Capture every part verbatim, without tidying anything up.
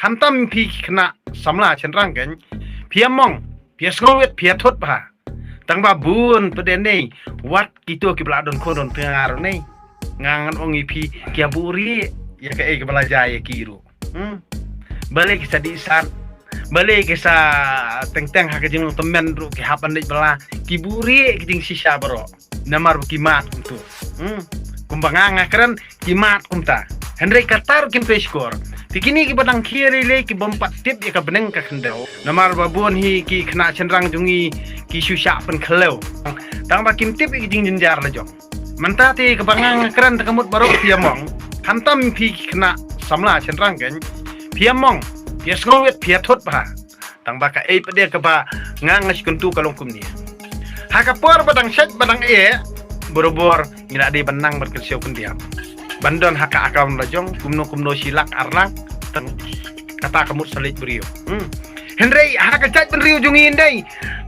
Khamtam phi ki khynnah samla shynrang kein, phi ïa mong, phi ïa sngewrit, phi ïa thut bha. Tang ba bun pat de nei, wat kito kiba la don khun don tnga ruh nei. Nga ngan ong ïa phi, ki ïa buhrieh ïa kaei kaba la jia ïa ki ruh. Hmm. Balei ki sa dih sat, balei ki sa teng teng ha ka jinglong tymmen ruh ki hap ban leit bylla, ki buhrieh ki jingshisha baroh. Namar ba ki mad kumto. Hmm. Kumba nga nga kren, ki mad kumta. Hynrei kata ruh kim trei shkor. Te kine kiba dang khie lei lei ki bym pat tip ïa ka bneng ka khyndew. Namar ba bun hi ki khynnah shynrang jong ngi ki shu shah pynkhlew. Tang ba kim tip ïa ki jingjynjar la jong. Mynta te kaba nga nga kren te ka mut baroh phi ïa mong. Khamtam phi ki khynnah samla shynrang kein, phi ïa mong, phi ïa sngewrit, phi ïa thut bha. Tang ba kaei pat de kaba nga nga shu kyntu ka long kumne. Ha ka por ba dang shait ba dang eh, barabor ngi la dei ban nang ban kynshew kyndiap. Ban don ha ka account la jong kumno kumno, shi lak ar lak, tang kata ka mut sa leit briew. Hmm. Hynrei ha ka jaitbynriew jong ngi ndei,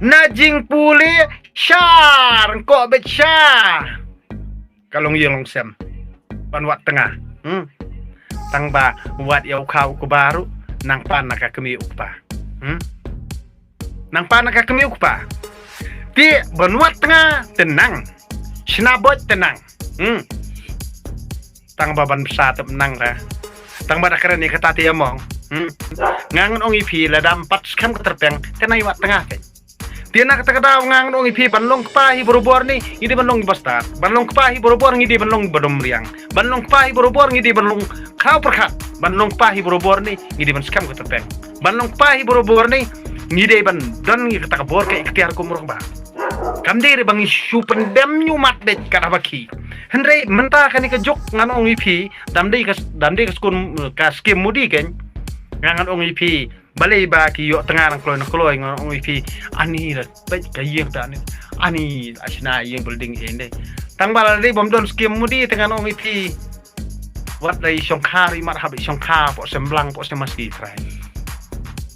na jingpule sha, ryngkoh beit sha, ka long ïing long sem ban wad tnga. Hmm. Tang ba wad ïa u kha u kba ruh nang pan na ka kmie u kpa. Hmm. Nang pan na ka kmie u kpa. Te ban wad tnga te nang, shna boit te nang. Hmm. Tang ba ban bsa te nang ra. Tang ba da kren ïa kata te ïa mong. Hmm. Nga ngan ong ïa phi, lada ym pat skhem ka tyrpeng, te nai wad tnga kein. Te na kata ka daw nga ngan ong ïa phi, ban long kpa hi barabor ne ngi dei ban long ba stad. Ban long kpa hi barabor ngi dei ban long ba dom riang. Ban long kpa hi barabor ngi dei ban long khraw pyrkhat. Ban long kpa hi barabor ne ngi dei ban skhem ka tyrpeng. Ban long kpa hi barabor ne ngi dei ban don ngi kata ka bor ka iktiar kum u rangbah. Kam dei re ba ngi shu pyndem ñiuhmat beit kat haba khie. Hynrei mynta kane ka juk ngan ong ïa phi, da ym dei ka, da ym dei ka skul, ka skim Modi kein. Nga ngan ong ïa phi, balei ba ki ïoh tnga nang kloi nang kloi, ngan ong ïa phi, ani la peit ka ïing ta ni, ani la shna ïing building ïa ndei. Tang ba la dei bym don skim Modi te ngan ong ïa phi, wat la i shongkha ri mat hap i shongkha poh Semblang poh Semasi trai.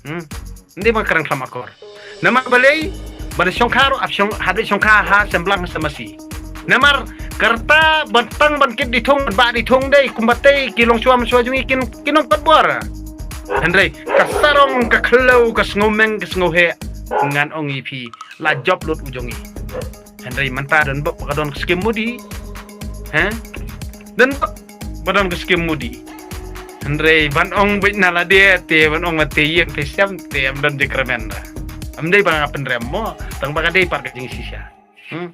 Hmm. Ndei ba kren kham akor. Namar balei, ban shongkha ruh hap shong, hap i shongkha ha Semblang Semasi. Namar kata ban tang ban kit di thung, ban bah di thung dei, kumba tei ki longshuwa manshuwa jong ngi kin, kin ym pat bor. Hynrei ka sarong, ka khlew, ka sngewmeng, ka sngewheh, ngan ong ïa phi, la jop lut u jong ngi. Hynrei mynta don bok ba ka don ka skim Modi. He? Don bok ba don ka skim Modi. Hynrei ban ong beit na lade te ban ong ma te ïing te sem te ym don jingkyrmen da. Ym dei ba nga pynrem mo, tang ba ka dei pat ka jingshisha. Hmm?